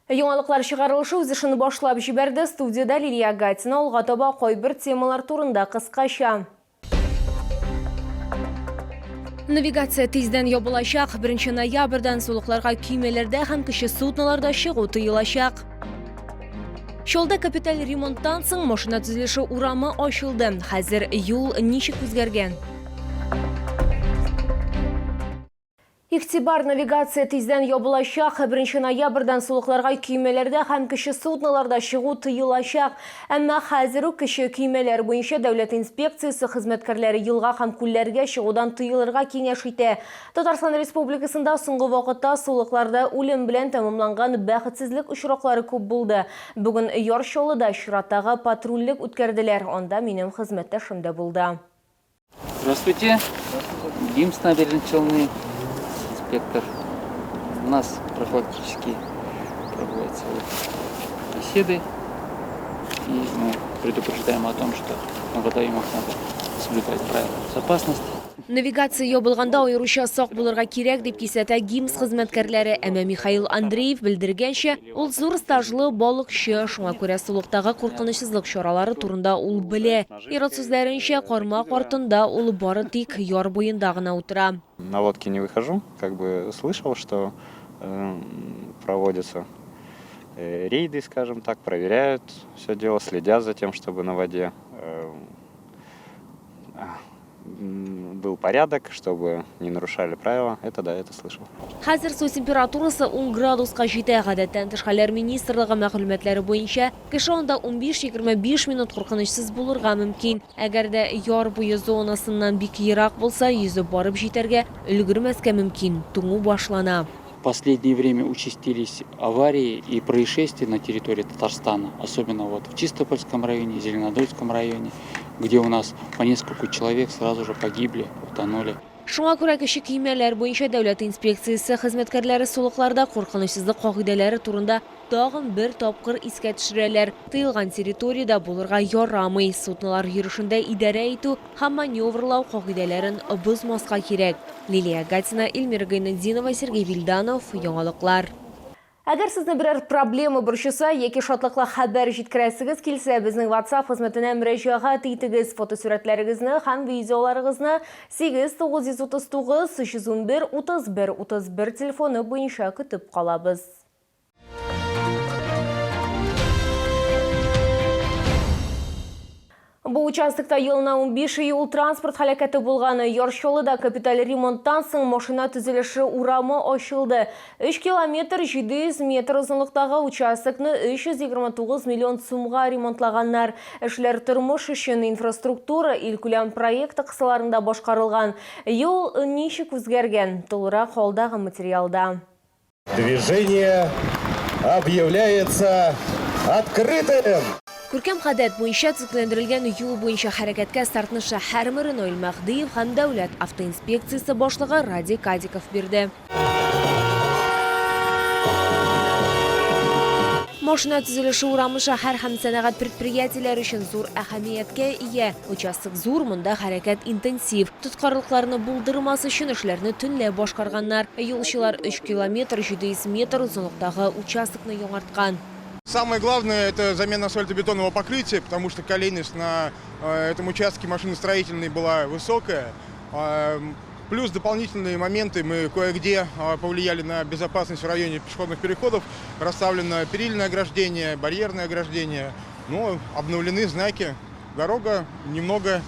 Яңалыклар чыгарылышы үз эшен башлап җибәрде. Студиядә Лилия Гатина. Алга таба кайбер темалар турында кыскача. Навигация тиздән ябылачак. 1 ноябрьдән сулыкларга көймәләрдә һәм кече судноларда чыгу тыелачак. Чаллыда капиталь ремонттан соң машина төзелеше урамы ачылды. Хәзер юл ничек үзгәргән? Игътибар, навигация тиздән ябылачак. 1 ноябрьдән сулыкларга көймәләрдә һәм кече судноларда чыгу тыелачак. Әмма хәзер үк кече көймәләр буенча дәүләт инспекциясе хезмәткәрләре елга һәм күлләргә чыгудан тыелырга киңәш итә. Татарстан Республикасында соңгы вакытта сулыкларда үлем белән тәмамланган бәхетсезлек очраклары күп булды. Бүген Яр Чаллыда чираттагы патрульлек үткәрделәр. Анда минем хезмәттәшем дә булды. Здравствуйте. ГИМС Набережной Челны, инспектор. У нас профилактически проводятся вот беседы. И мы предупреждаем о том, что на водоемах надо соблюдать правила безопасности. Навигация ябылганда аеруча сак булырга кирәк, дип кисәтә ГИМС хезмәткәрләре. Әмма Михаил Андреев белдергәнчә, ул зур стажлы балыкчы, шуңа күрә сулыктагы куркынычсызлык чаралары турында ул белә. Ир-ат сүзләренчә, кармак артында ул бары тик яр буенда гына утыра. На лодке не выхожу, как бы слышал, что проводятся рейды, скажем так, проверяют все дело, следят за тем, чтобы на воде был порядок, чтобы не нарушали правила. Это да, это слышал. Хәзер су температурасы 10 градуска җитә. Гадәттән тыш хәлләр министрлыгы мәгълүматлары буенча, кеше анда 15-25 минут куркынычсыз булырга мөмкин. Әгәр дә яр буе зонасыннан бик ерак булса, йөзеп барып җитәргә өлгермәскә мөмкин, туңу башлана. В последнее время участились аварии и происшествия на территории Татарстана, особенно вот в Чистопольском районе, Зеленодольском районе, где у нас по нескольку человек сразу же погибли, утонули. Шуңа күрә кече көймәләр буенча дәүләт инспекциясе хезмәткәрләре сулыкларда куркынычсызлык кагыйдәләре турында тагын бер тапкыр искә төшерәләр. Тыелган территориядә булырга ярамый, суднолар йөрешендә идарә итү һәм маневрлау кагыйдәләрен бозмаска кирәк. Лилия Гатина, Эльмира Гайнетдинова, Сергей Вильданов, Яңалыклар. Әгәр сезне берәр проблема борчыса яки шатлыклы хәбәр җиткерәсегез килсә, безнең WhatsApp хезмәтенә мөрәҗәгать итегез. Фотосурәтләрегезне һәм видеоларыгызны 8 939 311 31 31 телефоны буенча көтеп калабыз. Бу участокта елына 15 юл транспорт һәлакәте булган. Яр Чаллыда капиталь ремонттан соң машина төзелеше урамы ачылды. 3 километр 700 метр озынлыктагы участокны 329 миллион сумга ремонтлаганнар. Эшләр Тормыш өчен инфраструктура илкүләм проекты кысаларында башкарылган. Юл ничек үзгәргән? Тулырак алдагы материалда. Движение объявляется открытым! Күркәм гадәт буенча төзекләндерелгән юл буенча хәрәкәткә стартны шәһәр мэры Наил Мәһдиев һәм Дәүләт автоинспекциясе башлыгы Радий Кадиков бирде. Машина төзелеше урамы шәһәр һәм сәнәгать предприятиеләре өчен зур әһәмияткә ия. Участок зур, монда хәрәкәт интенсив. Тоткарлыкларны булдырмас өчен эшләрне төнлә башкарганнар. Юлчылар 3 километр 700 метр озынлыктагы участокны яңарткан. Самое главное, это замена асфальтобетонного покрытия, потому что колейность на этом участке машиностроительной была высокая. Плюс дополнительные моменты, мы кое-где повлияли на безопасность в районе пешеходных переходов. Расставлено перильное ограждение, барьерное ограждение, но обновлены знаки. Дорога немного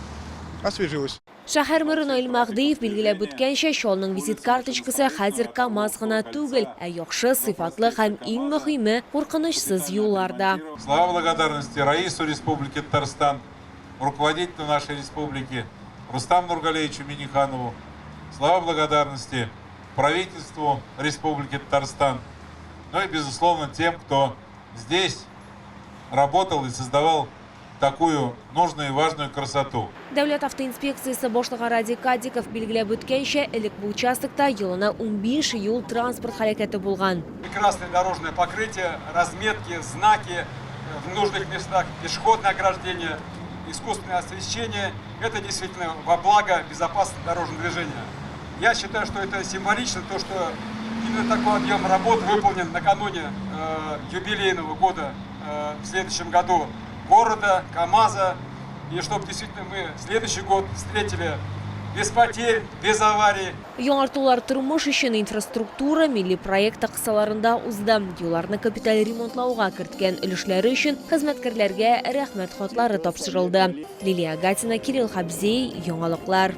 освежилась. Шәһәр мэры Наил Мәһдиев билгеләп үткәнчә, Чаллының визит карточкасы хәзер КАМАЗ гына түгел, ә яхшы, сыйфатлы һәм иң мөһиме, куркынычсыз юллар да. Слова благодарности Раису Республики Татарстан, руководителю нашей республики Рустаму Нургалиевичу Минниханову. Слова благодарности правительству Республики Татарстан, ну и, безусловно, тем, кто здесь работал и создавал такую нужную и важную красоту. Дәүләт автоинспекциясе башлыгы Радий Кадиков билгеләп үткәнчә, элек бу участокта елына 15 юл-транспорт һәлакәте булган. Прекрасное дорожное покрытие, разметки, знаки в нужных местах, пешеходное ограждение, искусственное освещение. Это действительно во благо безопасного дорожного движения. Я считаю, что это символично, то, что Именно такой объем работ выполнен накануне юбилейного года в следующем году города, КАМАЗа. И чтобы действительно мы следующий год встретили без потерь, без аварий. Яңартулар тормыш өчен инфраструктура милли проекты кысаларында узды. Юлларны капиталь ремонтлауга керткән өлешләре өчен хезмәткәрләргә рәхмәт хатлары тапшырылды. Лилия Гатина, Кирилл Хабзей, Яңалыклар.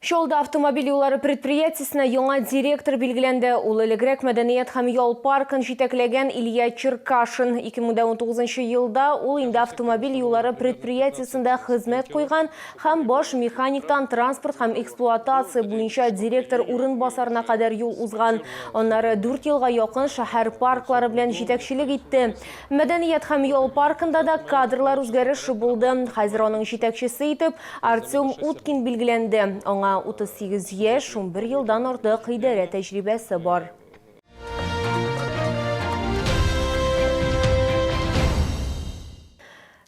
Чаллыда автомобиль юллары предприятиесенә яңа директор билгеләнде. Ул элегрәк мәдәният һәм ял паркын җитәкләгән Илья Черкашин. 2019 елда ул инде автомобиль юллары предприятиесендә хезмәт куйган һәм баш механиктан транспорт һәм эксплуатация буенча директор урынбасарына кадәр юл узган. Аннары 4 елга якын шәһәр парклары белән җитәкчелек итте. Мәдәният һәм ял паркында да кадрлар үзгәреше булды. Хәзер аның җитәкчесе итеп Артем Уткин билгеләнде. Аңа 38 яшь, 11 елдан артык идарә тәҗрибәсе бар.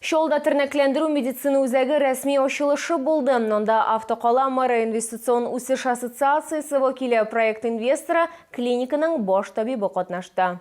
Чаллыда тернәкләндерү медицина үзәге рәсми ачылышы булды. Анда Автокала мэры инвестицион үсеш ассоциациясе вәкиле, проект инвесторы, клиниканың баш табибы катнашты.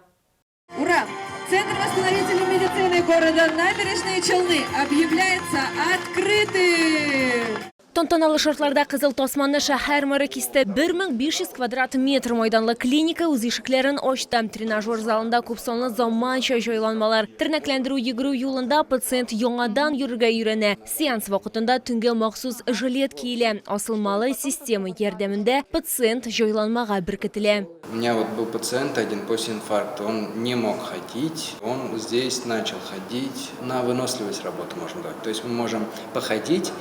Ура! Центр восстановительной медицины города Набережные Челны объявляется открытым! Тантаналы шартларда кызыл тасманы шәһәр мэры кисте. 1500 квадрат метр майданлы клиника үз ишекләрен ачты. Тренажер залында күпсанлы заманча җайланмалар. Тернәкләндерү йөгерү юлында пациент яңадан йөрергә өйрәнә. Сеанс вакытында төнгә махсус жилет киелә. Асылмалы система ярдәмендә пациент җайланмага беркетелә. У меня вот был пациент один после инфаркта, он не мог ходить, он здесь начал ходить, на выносливость работу можно давать. То есть мы можем походить,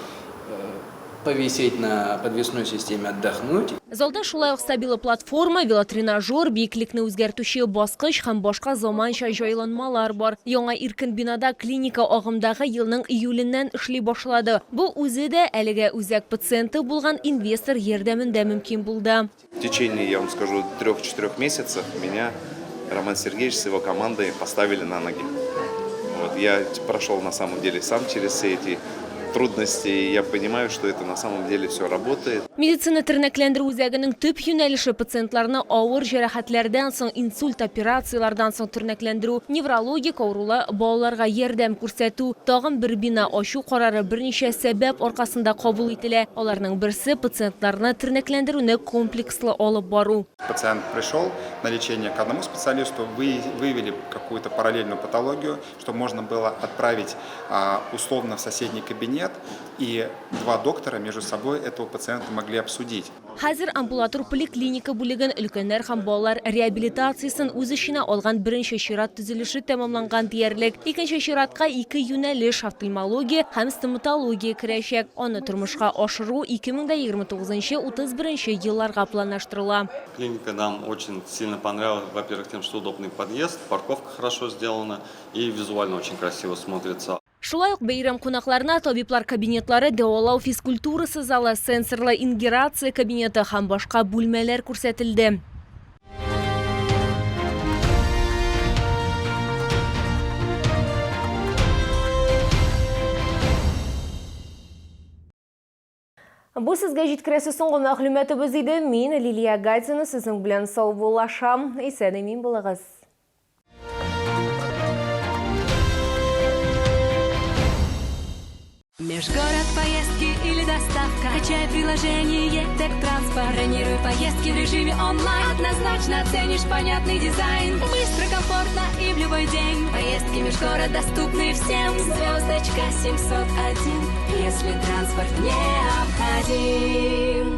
повисеть на подвесной системе, отдохнуть. Залда шулай ук стабилы платформа, велотренажер, биеклекне үзгәртүче баскыч һәм башка заманча җайланмалар бар. Яңа иркен бинада клиника агымдагы елның июленнән эшли башлады. Бу үзе дә әлегә үзәк пациенты булган инвестор ярдәмендә мөмкин булды. В течение, я вам скажу, 3-4 месяцев меня Роман Сергеевич с его командой поставили на ноги. Вот, я прошел на самом деле сам через все эти трудности, и я понимаю, что это на самом деле все работает. Медицина тернәкләндерү үзәгенең төп юнәлеше пациентларны авыр җәрәхәтләрдән соң, инсульт, операцияләрдән соң тернәкләндерү, неврологик авырулы балаларга ярдәм күрсәтү. Тагын бер бина ачу карары берничә сәбәп аркасында кабул ителә. Аларның берсе пациентларны тернәкләндерүне комплекслы алып бару. Пациент пришел на лечение к одному специалисту, выявили какую-то параллельную патологию, чтобы можно было отправить условно в соседний кабинет, и два доктора между собой этого пациента могли обсудить. Хәзер амбулатор поликлиника бүлеген өлкәннәр һәм балалар реабилитациясен үз эченә алган беренче чират төзелеше тәмамланган диярлек. Икенче чиратка ике юнәлеш офтальмология һәм стоматология керәчәк. Аны тормышка ашыру 2029-31 елларга планлаштырыла. Клиника нам очень сильно понравилась, во-первых, тем, что удобный подъезд, парковка хорошо сделана и визуально очень красиво смотрится. Шулай ук бәйрәм кунакларына табиблар кабинетлары, дәвалау физкультурасы залы, сенсорлы ингерация кабинеты һәм башка бүлмәләр күрсәтелде. Бу сезгә җиткерәсе соңгы мәгълүматыбыз иде. Мин Лилия Гатина сезнең белән саубуллашам. Исән-имин булыгыз. Межгород, поездки или доставка. Качай приложение Тек Транспорт. Бронируй поездки в режиме онлайн. Однозначно оценишь понятный дизайн. Быстро, комфортно и в любой день. Поездки межгород доступны всем. Звездочка 701, если транспорт необходим.